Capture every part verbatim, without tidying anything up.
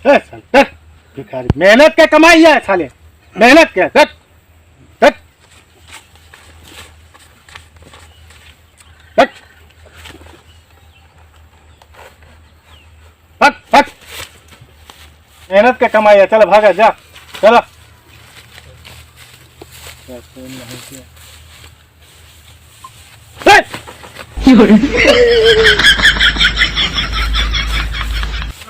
ए, साले, हट। भिखारी, मेहनत के कमाई है, साले। मेहनत के, हट। हट। हट। हट, हट। मेहनत के कमाई है, चल भागा, जा। चला।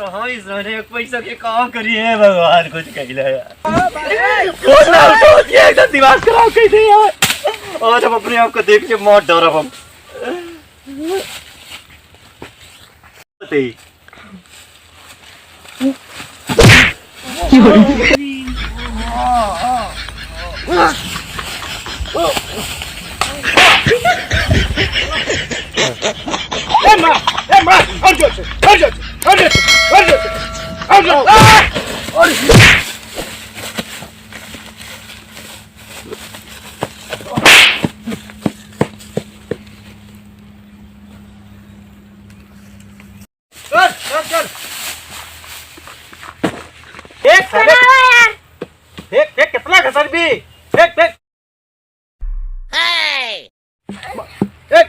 हाँ, इस महीने एक पैसा के काम करिए भगवान, कुछ कहिला यार। बहुत ना उठो, ये एकदम दिमाग खराब कर दे यार। आज हम अपने आप को देख के मौत डरब हम। ए माँ, ए माँ, हट जाओ से, हट जाओ से, हट जाओ से, हट जाओ से, हट जाओ से, हट जाओ। आ! अरे! चल, चल, चल। देख साले। देख, देख, कितना घसर भी। देख, देख। देख।